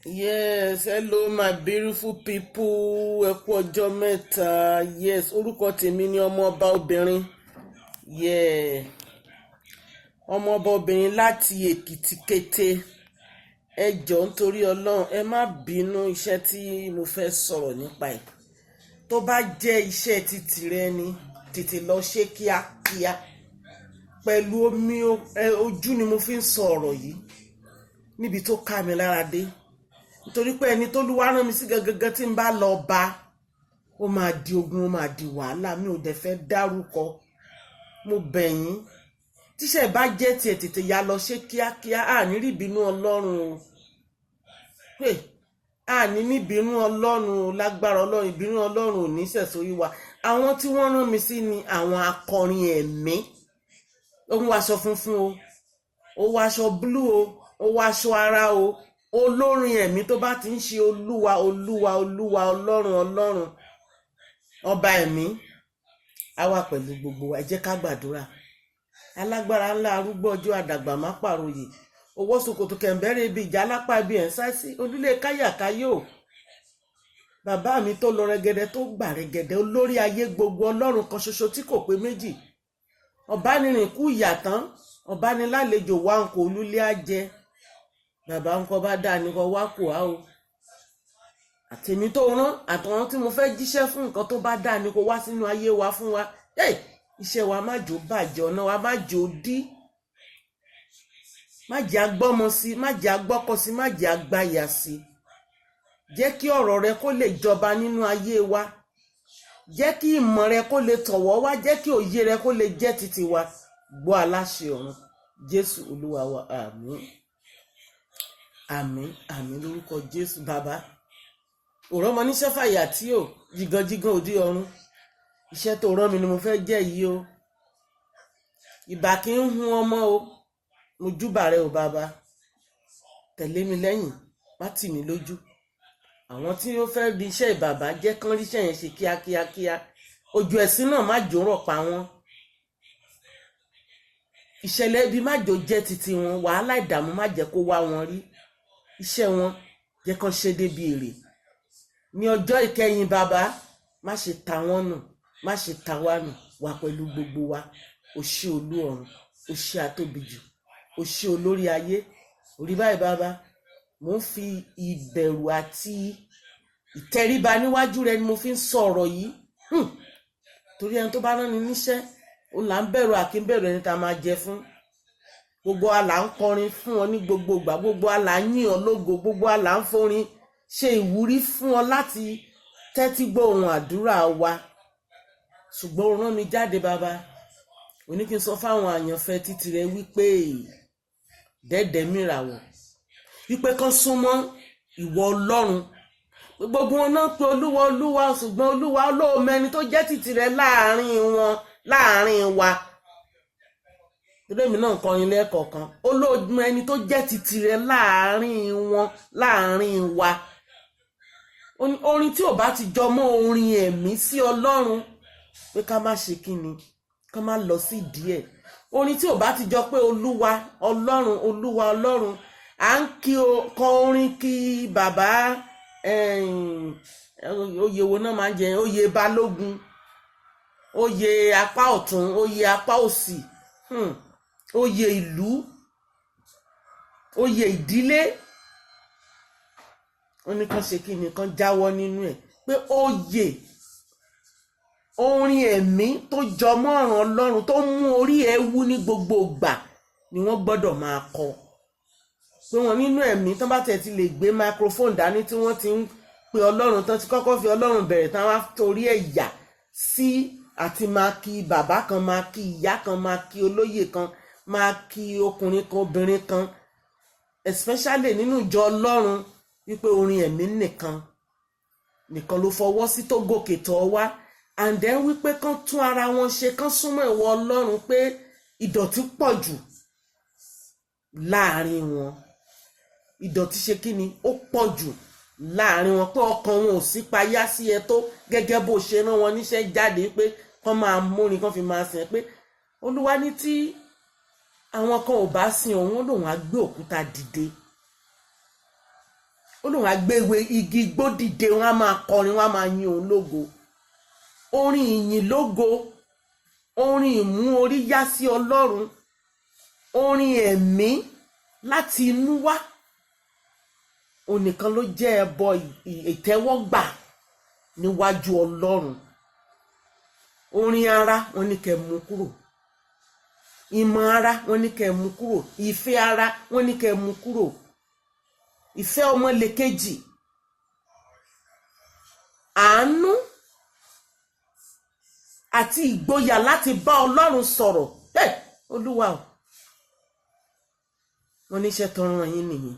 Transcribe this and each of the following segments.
Yes, hello my beautiful people. Ẹ kú ọjọ́ mẹ́ta. Yes, orúkọ tèmi ni ọmọọba obìnrin. Yeah. Ọmọọba obìnrin láti Èkìtì kété. Ẹ jọ̀ọ́, nítorí Ọlọ́run, ẹ má bínú, iṣẹ́ tí mo fẹ́ sọ̀rọ̀ nípa ẹ̀. Tó bá jẹ́ iṣẹ́ ti tìrẹ ni, tètè lọ ṣe kíákíá. Pẹ̀lú omi ojú ni mo fi ń sọ ọ̀rọ̀ yìí níbi tó ká mi lára dé, nítorí pé ẹni tó lúwa rán mi sí gangan, tí n bá lọ bá, ó máa di ogun, ó máa di wàhálà. Mi ò dẹ̀ fẹ́ dárúkọ. Mo bẹ̀ yín, tíṣẹ́ bá jẹ́ tiẹ̀, tètè ya lọ ṣe kíákíá. Àní rí ìbínú Ọlọ́run o. Hey, àní níbínú Ọlọ́run o. Lágbára Ọlọ́run, ìbínú Ọlọ́run ò ní sẹ̀ sórí wa. Àwọn tí wọ́n rán mi sí ni àwọn akọrin ẹ̀mí. Ó ń wọ aṣọ funfun o, ó wọ aṣọ blue o, ó wọ aṣọ ara o, olórin ẹ̀mí tó bá ti ń ṣe Olúwa, Olúwa, Olúwa, Ọlọ́run, Ọlọ́run, ọba ẹ̀mí á wà pẹ̀lú gbogbo wa. Ẹ jẹ́ ká gbàdúrà. Alágbára ńlá, arúgbó ọjọ́, àdàgbà má pàròyè, owó ṣòkòtò kẹ̀ǹbẹ̀rẹ̀ ibi ìjà, lápá ibi ẹ̀ ń sá sí olúlé káyàkáyò, bàbá mi tó lọ rẹgẹdẹ, tó gbà rẹgẹdẹ, olórí ayé gbogbo, Ọlọ́run kan ṣoṣo tí kò pé méjì, ọ̀bánirin kú ìyàtán, ọ̀bánilálejò wa ń kó olúlé á jẹ. Bàbá ń kọ́ bá dáa ní kọ́ wá kó á o. Àtèmi tó rán àtàwọn tí mo fẹ́ jíṣẹ́ fún, nǹkan tó bá dáa ní kó wá sínú ayé wa fún wa. Hey, iṣẹ́ wa má jò bàjẹ́, ọ̀nà wa má jò dí, má jẹ́ agbọ́mọ sí, má jẹ́ agbọ́kọ sí, má jẹ́ agbáyà sí. Jẹ́ kí ọ̀rọ̀ rẹ kó lè jọba nínú ayé wa. Jẹ́ kí ìmọ̀ rẹ kó lè tọ̀wọ́ wá. Jẹ́ kí òye rẹ kó lè jẹ́ titi wa. Gbọ́, aláṣẹ ọ̀run, Jésù Olúwa wa. Àmín, àmín, àmín lórúkọ Jésù. Bàbá òrọ́mọ níṣẹ́ fàyà tí ò jiganjigan òdi ọ̀run, iṣẹ́ tó rán mi ni mo fẹ́ jẹ́ yìí o. Ìbà kí ń hun ọmọ o. Mo júbà rẹ o, bàbá. Tẹ̀lé mi lẹ́yìn, má tì mí lójú. Àwọn tí ó fẹ́ di iṣẹ́ ìbàbá, jẹ́ kán ríṣẹ́ yẹn ṣe kíákíákíá. Ojú ẹ̀sìn náà má jòrọ̀ pa wọ́n. Ìṣẹ̀lẹ̀ ibi má jò jẹ́ titi wọn. Wàhálà, ìdààmú má jẹ́ kó wá wọn rí. Iṣẹ́ wọn, jẹ́ kán ṣe débi èrè ní ọjọ́ ìkẹyìn. Bàbá, má ṣe ta wọ́n nù, má ṣe ta wá nù. Wà pẹ̀lú gbogbo wa. O ṣé, olú ọ̀run. O ṣé, atóbi jù. O ṣé, olórí ayé. Orí báyìí, bàbá, mò ń fi ìbẹ̀rù àti ìtẹríba níwájú rẹ ni mo fi ń sọ̀rọ̀ yìí. Torí ẹni tó bá rán ni níṣẹ́, ó là ń bẹ̀rù, àkínbẹ̀rù ẹni tá a máa jẹ fún. Gbogbo wa là ń kọrin fún ọ ní gbogbo ìgbà, gbogbo wa là ń yìn ọ lógo, gbogbo wa là ń forin ṣe ìwúrí fún ọ láti tẹ́tí gbọ́ ohùn àdúrà wa. Ṣùgbọ́n ó rán mi jáde, bàbá, ó ní kí n sọ fáwọn àyànfẹ́ títí rẹ wípé dẹ́dẹ̀ mìràwọ̀, wípé kán súnmọ́ ìwọ Ọlọ́run. Gbogbo wọn náà pé Olúwa, Olúwa, ṣùgbọ́n Olúwa olóòmọ ẹni tó jẹ́ títí rẹ láàrin wọn, láàrin wa. Torí èmi náà ń kọrin lẹ́ẹ̀kọ̀ọ̀kan. Olóòmọ ẹni tó jẹ́ títí rẹ láàrin wọn, láàrin wa. Orin tí ò bá ti jọ mọ́ orin ẹ̀mí sí Ọlọ́run, pé ká má ṣe kíni, ká má lọ sí díẹ̀. Orin tí ò bá ti jọ pé Olúwa Ọlọ́run, Olúwa Ọlọ́run, à ń kí o kọ orin kí bàbá. Oyè wo náà máa ń jẹ? Oyè balógun, oyè apá ọ̀tún, oyè apá òsì, oyè ìlú, oyè ìdílé. Ó ní kán ṣe kí ni? Kán jáwọ́ nínú ẹ̀, pé oyè orin ẹ̀mí tó jọ mọ́ ọ̀ràn Ọlọ́run, tó mú orí ẹ wú ní gbogbo ìgbà ni wọ́n gbọ́dọ̀ máa kọ. Pé wọn nínú ẹ̀mí, tán bá tẹ̀ ti lè gbé microphone dání, tí wọ́n ti ń pe Ọlọ́run, tán ti kọ́kọ́ fi Ọlọ́run bẹ̀rẹ̀, tán wá torí ẹ̀ yà sí àti máa kí bàbá kan, máa kí ìyá kan, máa kí olóyè kan, máa kí ọkùnrin kan, obìnrin kan, especially nínú ìjọ Ọlọ́run, wípé orin ẹ̀mí nìkan nìkan ló fọwọ́ sí tó gòkè tó wá. And then wípé kán tún ara wọn ṣe, kán súnmọ́ ìwọ Ọlọ́run, pé ìdọ̀tí pọ̀ jù láàrin wọn. Ìdọ̀tí ṣe kí ni? Ó pọ̀ jù láàrin wọn, pé ọkàn wọn ò sí payá sí ẹ tó gẹ́gẹ́ bó ṣe rán wọn níṣẹ́ jáde, pé kán máa múrin, kán fi máa sìn ẹ́, pé Olúwa ní tí àwọn kan ò bá sin òun, lòun á gbé òkúta dìde. Ó lóun á gbé ìwé igi igbó dìde, wọn á máa kọrin, wọn á máa yin òun lógo. Orin ìyìn lógo, orin ìmú orí yá sí Ọlọ́run, orin ẹ̀mí láti inú wá, òun nìkan ló jẹ́ ẹbọ ìtẹ́wọ́gbà níwájú Ọlọ́run. Orin ara, wọn ní kẹ́ mú kúrò. Ìmọ̀ ara, wọn ní kẹ́ mú kúrò. Ìfẹ́ ara, wọn ní kẹ́ mú kúrò. Ìfẹ́ ọmọlẹ́kejì, àánú àti ìgboyà láti bá Ọlọ́run sọ̀rọ̀. Hey, Olúwa o, wọn níṣẹ́ tó ràn yín nìyẹn.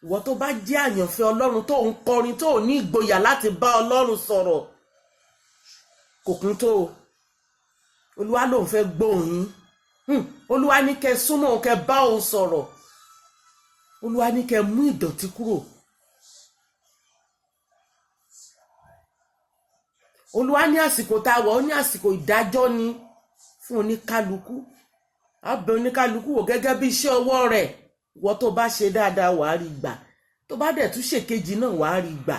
Ìwọ tó bá jẹ́ àyànfẹ́ Ọlọ́run, tó ń kọrin, tó ní ìgboyà láti bá Ọlọ́run sọ̀rọ̀, kò kún tó o. Olúwa lòun fẹ́ gbóhùn yín. Olúwa ní kẹ́ súnmọ́ òun, kẹ́ bá òun sọ̀rọ̀. Olúwa ní kẹ́ mú ìdọ̀tí kúrò. Olúwa ní àsìkò tá a wà, ó ní àsìkò ìdájọ́ ni fún oníkálukú. Á bẹ̀ oníkálukú wò gẹ́gẹ́ bí iṣẹ́ ọwọ́ rẹ̀. Ìwọ tó bá ṣe dáadáa, wàá rí gbà. Tó bá dẹ̀ tún ṣèkejì náà, wàá rí gbà.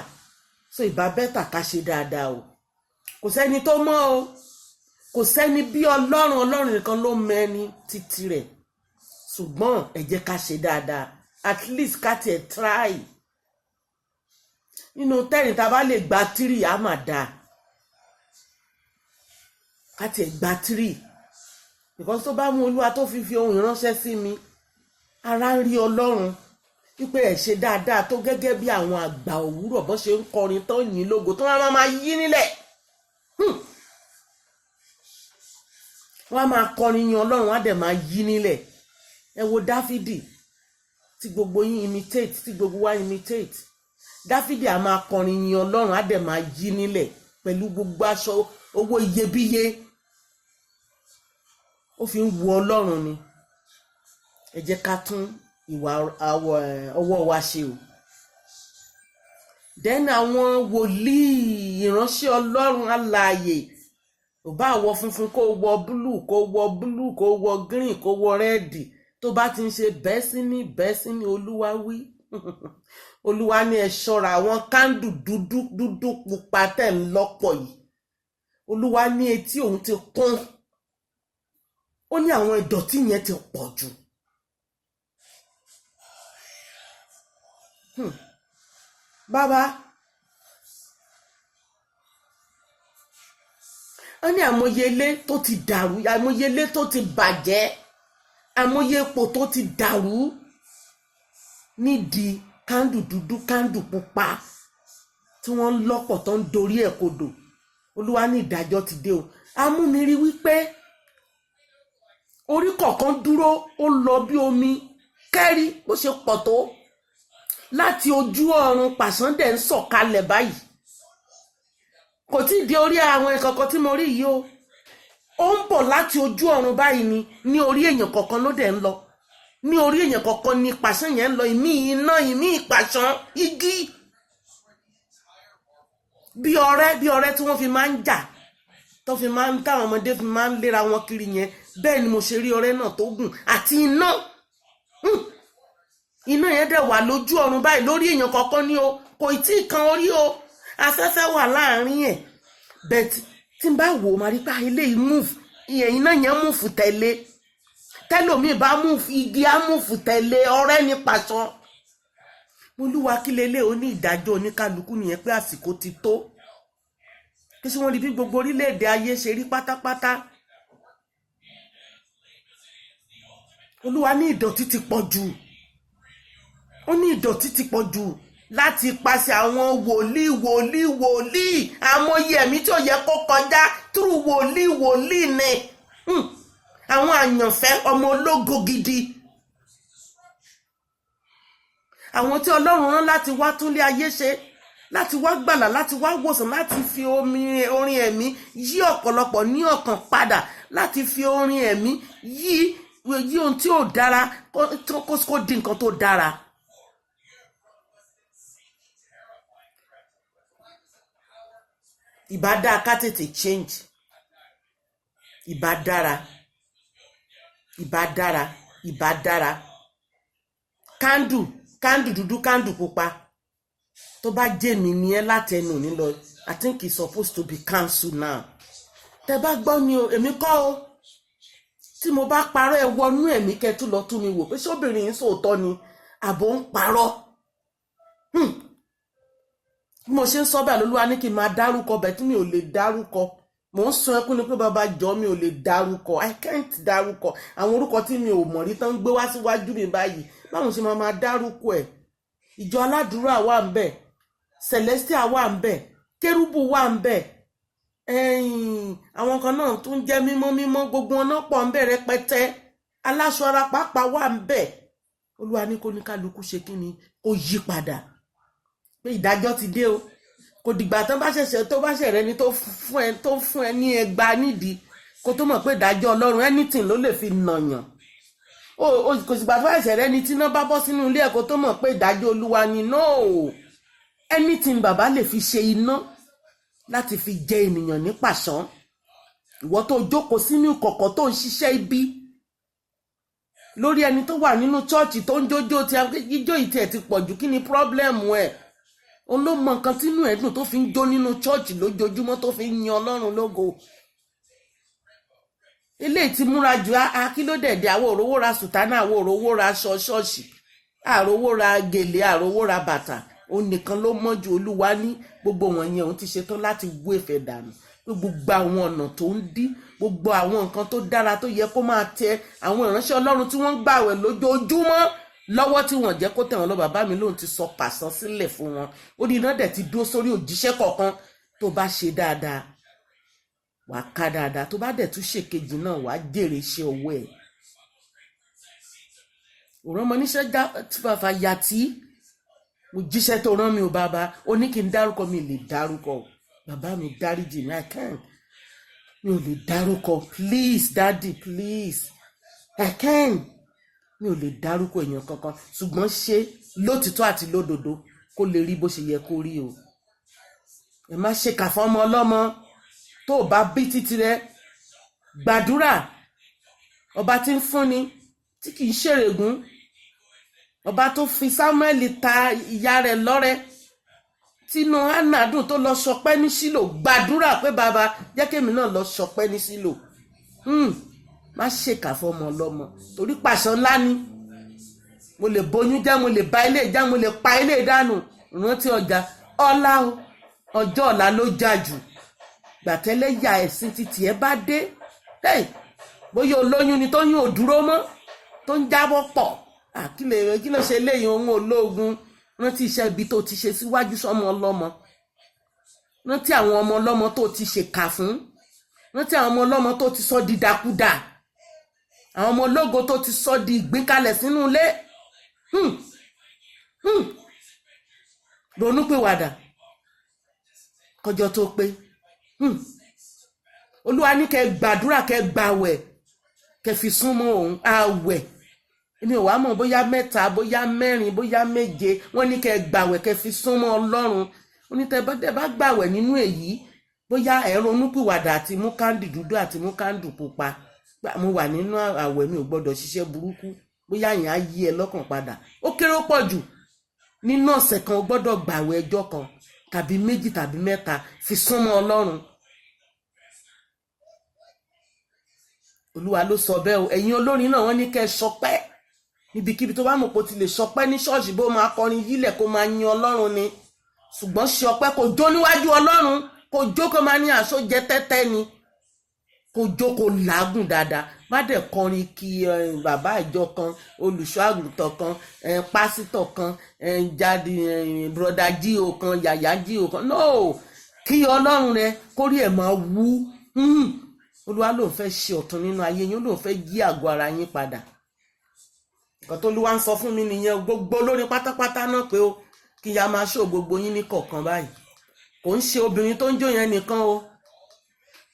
So ìbá better ká ṣe dáadáa o. Kò sẹ́ni tó mọ̀ o, kò sẹ́ni bí Ọlọ́run. Ọlọ́run nìkan ló mẹ́ni títí rẹ̀. Ṣùgbọ́n ẹ jẹ́ ká ṣe dáadáa, at least ká tiẹ̀ try. Nínú 10, tá a bá lè gba 3, á mà dáa. Ká tiẹ̀ gba 3, because tó bá mú Olúwa tó fi ohun ìránṣẹ́ sí mi, ara ń rí Ọlọ́run wípé ẹ̀ ṣe dáadáa tó, gẹ́gẹ́ bí àwọn àgbà òwúrọ̀ bó ṣe ń kọrin tó yìn lógo, tó wọ́n máa yí nílẹ̀, wọ́n á máa kọrin yin Ọlọ́run, wọ́n á dẹ̀ máa yí nílẹ̀. Ẹ wo Dáfídì tí gbogbo yín imitate, tí gbogbo wa imitate. Dáfídì á máa kọrin yin Ọlọ́run, á dẹ̀ máa yí nílẹ̀ pẹ̀lú gbogbo aṣọ owó iyebíye. Ó fi ń wu Ọlọ́run ni. Ẹ jẹ́ ká tún ìwà ọwọ́ wa ṣe o. Then àwọn wòlíì, ìránṣẹ́ Ọlọ́run alààyè, ò bá wọ funfun, kó wọ blue, kó wọ blue, kó wọ green, kó wọ red, tó bá ti ń ṣe bẹ́ẹ̀ sí ní bẹ́ẹ̀ sí ní Olúwa wí, Olúwa ní ẹ ṣọ́ra àwọn candle dúdú dúdú pupa tẹ̀ ń lọ́pọ̀ yìí. Olúwa ní etí òun ti kún. Ó ní àwọn ìdọ̀tí yẹn ti pọ̀ jù. Bàbá, ó ní àmọye ilé tó ti dàrú, àmọye ilé tó ti bàjẹ́, àmọye ipò tó ti dàrú nídìí candle dúdú, candle pupa tí wọ́n ń lọ́pọ̀ tó ń dorí ẹ̀ kodò. Olúwa ní ìdájọ́ ti dé o. Amúmiri wípé orí kọ̀ọ̀kan dúró, ó lọ bí omi kẹ́rí bó ṣe pọ̀ tó láti ojú ọ̀run. Pàṣán dẹ̀ ń sọ̀kalẹ̀ báyìí. Kò tí ì dé orí àwọn ìkọ̀kọ̀ tí mo rí yìí o. Ó ń bọ̀ láti ojú ọ̀run báyìí ni. Ní orí èèyàn kọ̀ọ̀kan ló dẹ̀ ń lọ. Ní orí èèyàn kọ̀ọ̀kan ni pàṣán yẹn ń lọ. Ìmí iná, ìmí ìpàṣán igi, bí ọ̀rẹ́, bí ọ̀rẹ́ tí wọ́n fi máa ń jà, tó fi máa ń táwọn ọmọdé fi máa ń léra wọn kiri yẹn, bẹ́ẹ̀ ni mo ṣe rí ọ̀rẹ́ náà tó gùn àti iná. Iná yẹn dẹ̀ wà lójú ọ̀run báyìí lórí èèyàn kọ̀ọ̀kan ní o. Kò tí ì kan orí o, afẹ́fẹ́ wà láàrin ẹ̀. But tí n bá wò ó, máa rí pé eléyìí move, ìyẹn iná yẹn move tẹ̀lé. Tẹ́lòmíì bá move, igi á move tẹ̀lé. Ọ̀rẹ́ ní pàṣán. Olúwa, kí lélẹ̀? Ó ní ìdájọ́ oníkálukú nìyẹn, pé àsìkò ti tó. Kí sí wọ́n rí bí gbogbo orílẹ̀-èdè ayé ṣe rí pátápátá. Olúwa ní ìdọ̀tí ti pọ̀ jù. Ó ní ìdọ̀tí ti pọ̀ jù láti pàṣẹ àwọn wòlíì, wòlíì, wòlíì. Àmọye ẹ̀mí tí ò yẹ kó kọjá túrú wòlíì, wòlíì ni. Àwọn àyànfẹ́ ọmọ ológo gidi, àwọn tí Ọlọ́run rán láti wá túnlé ayé ṣe, láti wá gbàlà, láti wá wòsàn, láti fi omi orin ẹ̀mí yí ọ̀pọ̀lọpọ̀ ní ọkàn padà, láti fi orin ẹ̀mí yí ohun tí ò dára kó di nǹkan tó dára. Ìbá dáa ká tètè change. Ìbá dára, ìbá dára, ìbá dára. Candle, candle dúdú, candle pupa. Tó bá jẹ́ mi ní ẹ́, látẹnu ní lọ, I think it's supposed to be cancelled now. Tẹ bá gbọ́ ni o, èmi kọ́ o. Tí mo bá parọ́, ẹ wọnú ẹ̀mí kẹ́ tún lọ tún mi wò pé sóbìnrin yìí sòótọ́ ni àbò ń parọ́. Bí mo ṣe ń sọ bẹ́ẹ̀, lÓlúwa ní kí n máa dárúkọ bẹ́ẹ̀ tí mi ò lè dárúkọ. Mò ń sun ẹkún ni pé, bàbá jọ, mi ò lè dárúkọ. I can't dárúkọ àwọn orúkọ tí mi ò mọ̀ rí tán ń gbé wá síwájú mi báyìí. Báwo ṣe máa máa dárúkọ ẹ̀? Ìjọ aládùúrà wà ń bẹ̀, Celestial wà ń bẹ̀, Kérúbù wà ń bẹ̀, àwọn kan náà tún jẹ́ mímọ́ mímọ́. Gbogbo wọn náà pọ̀ ń bẹ̀ rẹpẹtẹ. Aláṣọ ara pàápàá wà ń bẹ̀. Olúwa ní kó ní kálukú ṣe kí ni, kó yí padà, pé ìdájọ́ ti dé o. Kò dìgbà tó bá ṣẹ̀ṣẹ̀ tó bá ṣẹ̀rẹ́ ni tó fún ẹ ní ẹgba nídìí kó tó mọ̀ pé ìdájọ́ Ọlọ́run, anything ló lè fi nàyàn o. Kò sígbà tó bá ṣẹ̀rẹ́ ni tí iná bá bọ́ sínú ilé ẹ̀ kó tó mọ̀ pé ìdájọ́ Olúwa ni. No, anything bàbá lè fi ṣe iná láti fi jẹ ènìyàn ní pàṣán. Ìwọ tó jókòó sínú ìkọ̀kọ̀ tó ń ṣiṣẹ́ ibi lórí ẹni tó wà nínú church tó ń jójó tí ijó ìtì ẹ̀ ti pọ̀ jù, kí ni problem ẹ̀? Òun ló mọ nǹkan tínú ẹ̀ dùn tó fi ń jó nínú church lójoojúmọ́, tó fi ń yan Ọlọ́run lógo. Eléyìí ti múra jù á. Kí ló dẹ̀ dé? Àwọn òrówó ra sùtánà, àwọn òrówó ra aṣọ ṣọ́ọ̀ṣì, àrówó ra gèlè, àrówó ra bàtà. Òun nìkan ló mọ́jú. Olúwa ní gbogbo wọ̀nyẹn, òun ti ṣetán láti wó ìfẹ́ dànù, pé gbogbo àwọn ọ̀nà tó ń dí gbogbo àwọn nǹkan tó dára tó yẹ kó máa tẹ àwọn ìránṣẹ́ Ọlọ́run tí wọ́n ń gbàwẹ̀ lójoojúmọ́ lọ́wọ́, tí wọ́n jẹ́ kó tẹ̀ wọ́n lọ, bàbá mi lóun ti sọ pàṣán sílẹ̀ fún wọn. Ó ní iná dẹ̀ ti dúró sórí òjíṣẹ́ kọ̀ọ̀kan. Tó bá ṣe dáadáa, wàá ká dáadáa. Tó bá dẹ̀ tún ṣèkejì náà, wàá jèrè iṣẹ́ ọwọ́ ẹ̀. Òrán ọmọ níṣẹ́ já fàfà yàtí. Mo jíṣẹ́ tó rán mi ò, bàbá. Ó ní kí n dárúkọ, mi lè dárúkọ. Bàbá mi, dáríjì mi, I can't, mi ò lè dárúkọ. Please, daddy, please, I can't, mi ò lè dárúkọ èèyàn kankan. Ṣùgbọ́n ṣe lótìtọ́ àti lódodo kó lè rí bó ṣe yẹ kó rí o. Ẹ má ṣèkà fún ọmọ ọlọ́mọ. Tó o bá bí títí rẹ, gbàdúrà. Ọba tí ń fúnni tí kì í ṣèrègùn, ọba tó fi Samuel ta ìyá rẹ̀ lọ́rẹ, tínú Hánà dùn tó lọ sọpẹ́ ní Ṣílò, gbàdúrà pé, bàbá, jẹ́ kémi náà lọ sọpẹ́ ní Ṣílò. Má ṣèkà fọmọ ọlọ́mọ, torí pàṣán ńlá ni. Mo lè boyún jẹ́, mo lè ba ilé jẹ́, mo lè pa ilé dànù. Rántí ọjà ọ̀la o, ọjọ́ ọ̀la ló jà jù. Gbàtẹ́lẹ̀ ya ẹ̀sìn títì ẹ bá dé, hey, bóyá olóyún ni tó yún ò dúró mọ́, tó ń jábọ́ pọ̀, kí ló ṣe léyìn ohun ológun? Rántí iṣẹ́ ibi tó ti ṣe síwájú sọ́mọ ọlọ́mọ. Rántí àwọn ọmọ ọlọ́mọ tó ti ṣèkà fún. Rántí àwọn ọmọ ọlọ́mọ tó ti sọ di dàkúdà, àwọn ọmọ ológo tó ti sọ di ìgbínkalẹ̀ sínú ilé. Ronúpìwàdà kọjọ tó pé. Olúwa ní kẹ́ gbàdúrà, kẹ́ gbàwẹ̀, kẹ́ fi súnmọ́ òun. Àwẹ̀, èmi ò wá mọ̀ bóyá mẹ́ta, bóyá mẹ́rin, bóyá méje. Wọ́n ní kẹ́ gbàwẹ̀, kẹ́ fi súnmọ́ Ọlọ́run. Ó ní tẹ́ bá gbàwẹ̀ nínú èyí, bóyá ẹ ronúpìwàdà àti mú candle dúdú àti mú candle pupa. Mo wà nínú àwẹ̀, mi ò gbọ́dọ̀ ṣiṣẹ́ burúkú. Bóyá yẹn á yí ẹ lọ́kàn padà. Ó kéré ó pọ̀ jù, nínú ọ̀sẹ̀ kan, o gbọ́dọ̀ gbàwẹ̀ ẹjọ́ kan tàbí méjì tàbí mẹ́ta, fi súnmọ́ Ọlọ́run. Olúwa ló sọ bẹ́ẹ̀ o. Ẹ̀yin olórin náà, wọ́n ní kẹ́ ẹ sọpẹ́ níbikíbi tó bá mọ̀ pé o ti lè sọpẹ́ ní ṣọ́ọ̀ṣì, bó máa kọrin yílẹ̀, kó máa yin Ọlọ́run ni. Ṣùgbọ́n ṣe ọpẹ́, kò jó níwájú Ọlọ́run, kò jó kó máa ní àṣọ jẹ tẹ́tẹ́ ni. Kò jó, kó làágùn dáadáa. Má dẹ̀ kọrin kí bàbá ìjọ kan, olùṣọ́ àgùntàn kan, pásítọ̀ kan, jáde, brother G.O kan, yàyà G.O kan. No, kí Ọlọ́run rẹ kórí ẹ̀ máa wú. Olúwa lòun fẹ́ ṣe ọ̀tun nínú ayé yín, lòun fẹ́ yí àgọ́ ara yín padà. Nǹkan tó Olúwa ń sọ fún mi nìyẹn. Gbogbo olórin pátápátá náà pé ó kí ya máa ṣó gbogbo yín ní kọ̀ọ̀kan báyìí. Kò ń ṣe obìnrin tó ń jó yẹn nìkan o.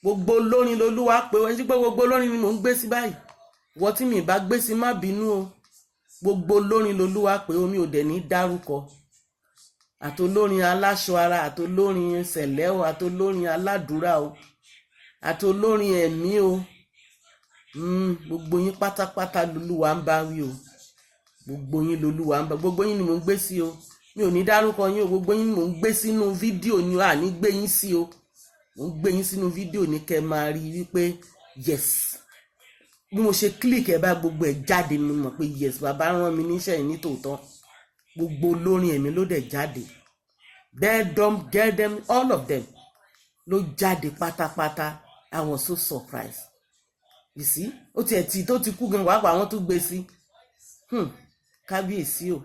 Gbogbo olórin lolúwa pé ó. Ẹ pé gbogbo olórin ni mò ń gbé sí báyìí. Wọ́n tí mi bá gbé sí, má bínú o. Gbogbo olórin lolúwa pé omi ò dẹ̀ ní dárúkọ, àtolórin aláṣọ ara, àtolórin sẹ̀lẹ́ o, àtolórin aládùúrà o, àtolórin ẹ̀mí o. Gbogbo yín pátápátá lolúwa ń bá wí o. Gbogbo yín lolúwa ń bá, gbogbo yín ni mò ń gbé sí o. Mi ò ní dárúkọ yín o. Gbogbo yín mò ń gbé sínú fídíò ni, à ní gbé yín sí o. Mò ń gbé yín sínú fídíò ní kẹ́ máa rí wípé yes, bí mo ṣe click ẹ bá, gbogbo ẹ̀ jáde. Mo mọ̀ pé yes, bàbá rán mi níṣẹ́ yìí ní tòótọ́. Gbogbo olórin ẹ̀mí ló dẹ̀ jáde. Them get them, all of them ló jáde pátápátá. I was so surprised, you see. Ó tiẹ̀ tí tó ti kú gan wàá wọ́n tún gbé sí. Kábíyèsí o,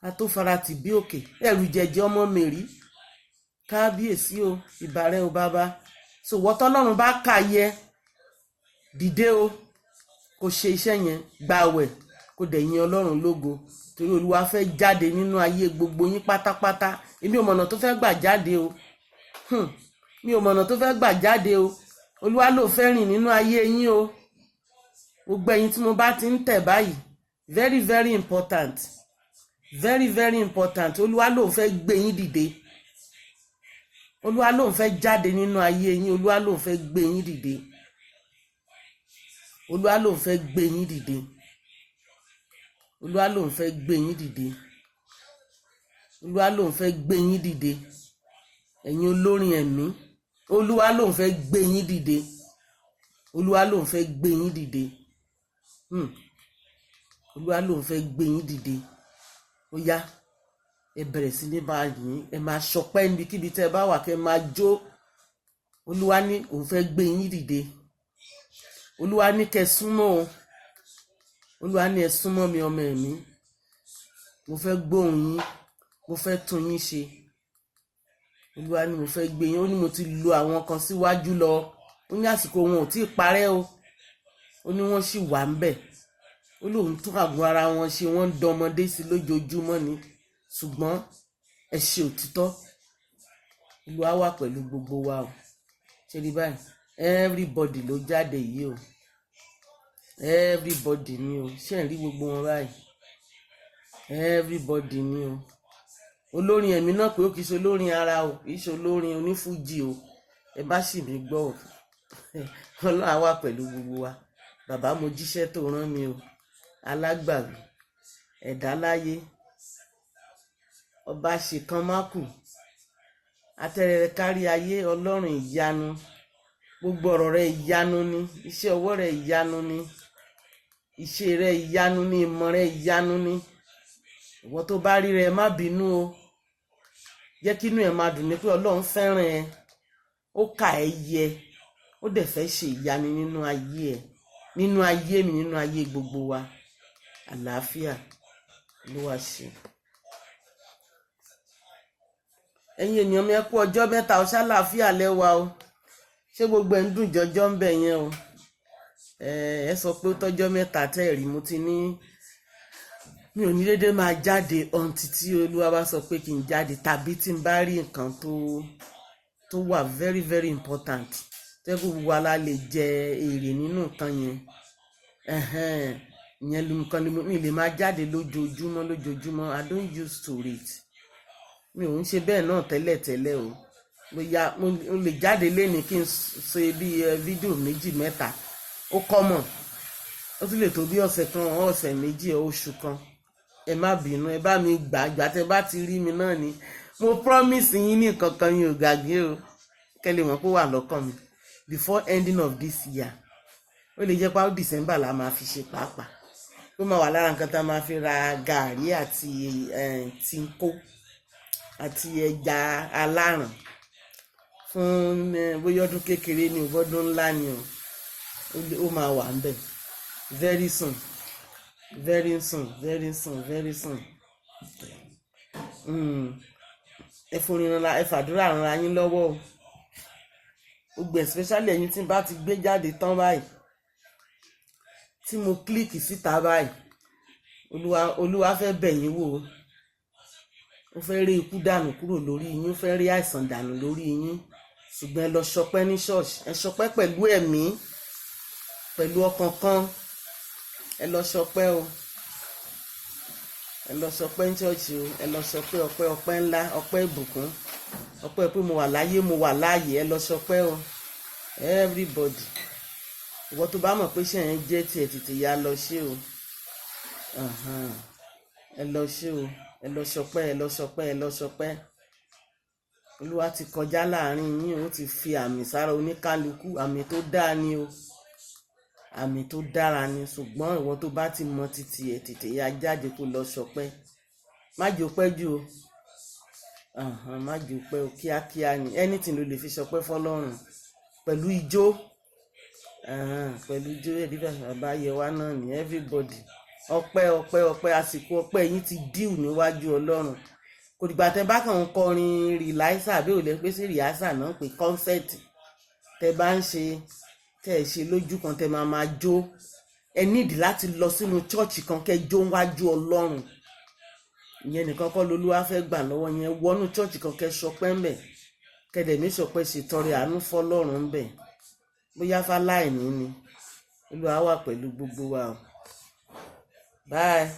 a tó fara tì bí òkè, ẹrù jẹjẹ ọmọ mèrí. Kábíyèsí o, ìbàrẹ̀ o bàbá. So wọ́tọ́lọ́run bá kà yẹ, dìde o, kò ṣe iṣẹ́ yẹn, gbààwẹ̀, kò dẹ̀ yin Ọlọ́run lógo, torí Olúwa fẹ́ jáde nínú ayé gbogbo yín pátápátá. Èmi ò mọ̀nà tó fẹ́ gbà jáde o. Mi ò mọ̀nà tó fẹ́ gbà jáde o. Olúwa ló fẹ́ rìn nínú ayé yín o. Gbogbo ẹ̀yin tí mo bá ti ń tẹ̀ báyìí, very very important, very very important. Olúwa ló fẹ́ gbé yín dìde. Olúwa ló fẹ́ jáde nínú ayé yín. Olúwa ló fẹ́ gbé yín dìde. Olúwa ló fẹ́ gbé yín dìde. Olúwa ló fẹ́ gbé yín dìde. Olúwa ló fẹ́ gbé yín dìde. Ẹ̀yin olórin ẹ̀mí, Olúwa ló fẹ́ gbé yín dìde. Olúwa ló fẹ́ gbé yín dìde. Olúwa ló fẹ́ gbé yín dìde. Ó yá, ẹ bẹ̀rẹ̀ sí ní máa yìn, ẹ máa ṣọpẹ́ níbikíbi tẹ́ ẹ bá wà, kẹ́ ẹ máa jó. Olúwa ní òun fẹ́ gbé yín dìde. Olúwa ní kẹ́ súnmọ́ o. Olúwa ní ẹ súnmọ́ mi, ọmọ ẹ̀mí. Mo fẹ́ gbóhùn yín, mo fẹ́ tún yín ṣe. Olúwa ní mo fẹ́ gbé yín. Ó ní mo ti lo àwọn kan síwájú lọ. Ó ní àsìkò wọn ò tí ì parẹ́ o. Ó ní wọ́n sì wà ń bẹ̀. Ó lóun tún àgọ́ ara wọn ṣe, wọ́n ń dọmọdé sí lójoojúmọ́ ni. Ṣùgbọ́n ẹ ṣe òtítọ́. Olúwa wà pẹ̀lú gbogbo wa o. Ṣe rí báyìí, everybody ló jáde yìí o. Everybody ni o. Ṣe ń rí gbogbo wọn báyìí? Everybody ni o. Olórin ẹ̀mí náà pé ó kì í ṣe olórin ara o, kì í ṣe olórin onífújì o. Ẹ bá sì mí gbọ́ o. Ọlọ́run á wà pẹ̀lú gbogbo wa. Bàbá, mo jíṣẹ́ tó rán mi o. Alágbàwí ẹ̀dá láyé, ọba ṣèkan mákù, atẹ́rẹrẹ kárí ayé, Ọlọ́run ìyanu. Gbogbo ọ̀rọ̀ rẹ̀ ìyanu ni, iṣẹ́ ọwọ́ rẹ̀ ìyanu ni, iṣẹ́ rẹ̀ ìyanu ni, ìmọ̀ rẹ̀ ìyanu ni. Ìwọ tó bá rí rẹ, má bínú o. Jẹ́ kí inú ẹ̀ máa dùn ní pé Ọlọ́run fẹ́ràn ẹ, ó kà ẹ́ yẹ, ó dẹ̀ fẹ́ ṣe ìyanu nínú ayé ẹ, nínú ayé mi, nínú ayé gbogbo wa. Àlàáfíà ló wá ṣe. Ẹ̀yin ènìyàn mi, ẹ kú ọjọ́ mẹ́ta o. Ṣàlàáfíà lẹ́wà o? Ṣé gbogbo ẹ̀ ń dùn jọjọ́ ń bẹ̀ yẹn o? Ẹ sọ pé ó tọ́jọ́ mẹ́ta tẹ́ ẹ̀ rí. Mo ti ní mi ò ní dédé máa jáde until tí Olúwa bá sọ pé kí n jáde, tàbí tí n bá rí nǹkan tó wà very very important tẹ́ kó gbogbo wa la lè jẹ èrè nínú nǹkan yẹn. Ìyẹn nǹkan ni mi lè máa jáde lójoojúmọ́ lójoojúmọ́. I don't use to it. Mi ò ń ṣe bẹ́ẹ̀ náà tẹ́lẹ̀tẹ́lẹ̀ o. Bóyá mo lè jáde léni kí n ṣe bí fídíò méjì mẹ́ta, ó common. Ó tún lè tó bí ọ̀sẹ̀ kan, ọ̀sẹ̀ 2, oṣù kan. Ẹ má bínú, ẹ bá mi gbà gbà. Tẹ bá ti rí mi náà ni mo promise yín ní nǹkan kan, yín ò gbàgbé o. Kẹ́ lè mọ̀ pé ó wà lọ́kàn mi. Before ending of this year, ó lè jẹ́ pé December la máa fi ṣe pàápàá. Ó máa wà lára nǹkan tá a máa fi ra gàárì àti tìǹkó àti ẹja aláràn fún bóyá ọdún kékeré ni o, bọ́dún ńlá ni o, ó máa wà ńbẹ̀ very soon, very soon, very soon, very soon. Ẹ forin ra, ẹ fàdúrà ran yín lọ́wọ́ o. Gbogbo, especially ẹ̀yin tí n bá ti gbé jáde tán báyìí, tí mo click síta báyìí, Olúwa, Olúwa fẹ́ bẹ̀ yín wò ó. Ó fẹ́ rí ikú dànù kúrò lórí yín, ó fẹ́ rí àìsàn dànù lórí yín. Ṣùgbọ́n ẹ lọ ṣọpẹ́ ní ṣọ́ọ̀ṣì, ẹ ṣọpẹ́ pẹ̀lú ẹ̀mí, pẹ̀lú ọkàn kan. Ẹ lọ ṣọpẹ́ o. Ẹ lọ ṣọpẹ́ ní ṣọ́ọ̀ṣì o. Ẹ lọ ṣọpẹ́, ọpẹ́, ọpẹ́ ńlá, ọpẹ́ ìbùkún, ọpẹ́ pé mo wà láyé, mo wà láàyè. Ẹ lọ ṣọpẹ́ o, everybody. Ìwọ tó bá mọ̀ pé ṣe yẹn jẹ́ tiẹ̀, tètè ya lọ ṣe o. Ẹ lọ ṣe o. Ẹ lọ ṣọpẹ́, ẹ lọ ṣọpẹ́, ẹ lọ ṣọpẹ́. Olúwa ti kọjá láàrin yín, ó ti fi àmì sára oníkálukú. Àmì tó dáa ni o, àmì tó dára ni. Ṣùgbọ́n ìwọ tó bá ti mọ títí ẹ, tètè ya jáde kó lọ ṣọpẹ́. Má jẹ́ ó pẹ́ jù o, má jẹ́ ó pẹ́ o, kíákíá ni. Anything ló lè fi ṣọpẹ́ fọ́lọ́run pẹ̀lú ijó, pẹ̀lú ijó. Ẹ̀rí bàbá yẹ wá náà ní everybody. Ọpẹ́, ọpẹ́, ọpẹ́. Àsìkò ọpẹ́ yín ti díù níwájú Ọlọ́run. Kò dìgbà tẹ bá kàn ń kọrin rehearsal, àbí ò lè pé sí rehearsal náà, pé concert tẹ bá ń ṣe, tẹ ẹ ṣe lójú kan, tẹ máa máa jó. Ẹ nídìí láti lọ sínú church kan, kẹ jó wájú Ọlọ́run. Ìyẹn nìkan kọ́ lolúwa fẹ́ gbà lọ́wọ́ yẹn. Wọnú church kan, kẹ ṣọpẹ́ ńbẹ̀, kẹdẹ̀ ní ṣọpẹ́, ṣètọrẹ àánú fọ́lọ́run ńbẹ̀, bóyá fáláìní ni. Olúwa wà pẹ̀lú gbogbo wa o. Bye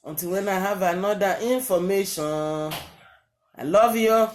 until when I have another information. I love you.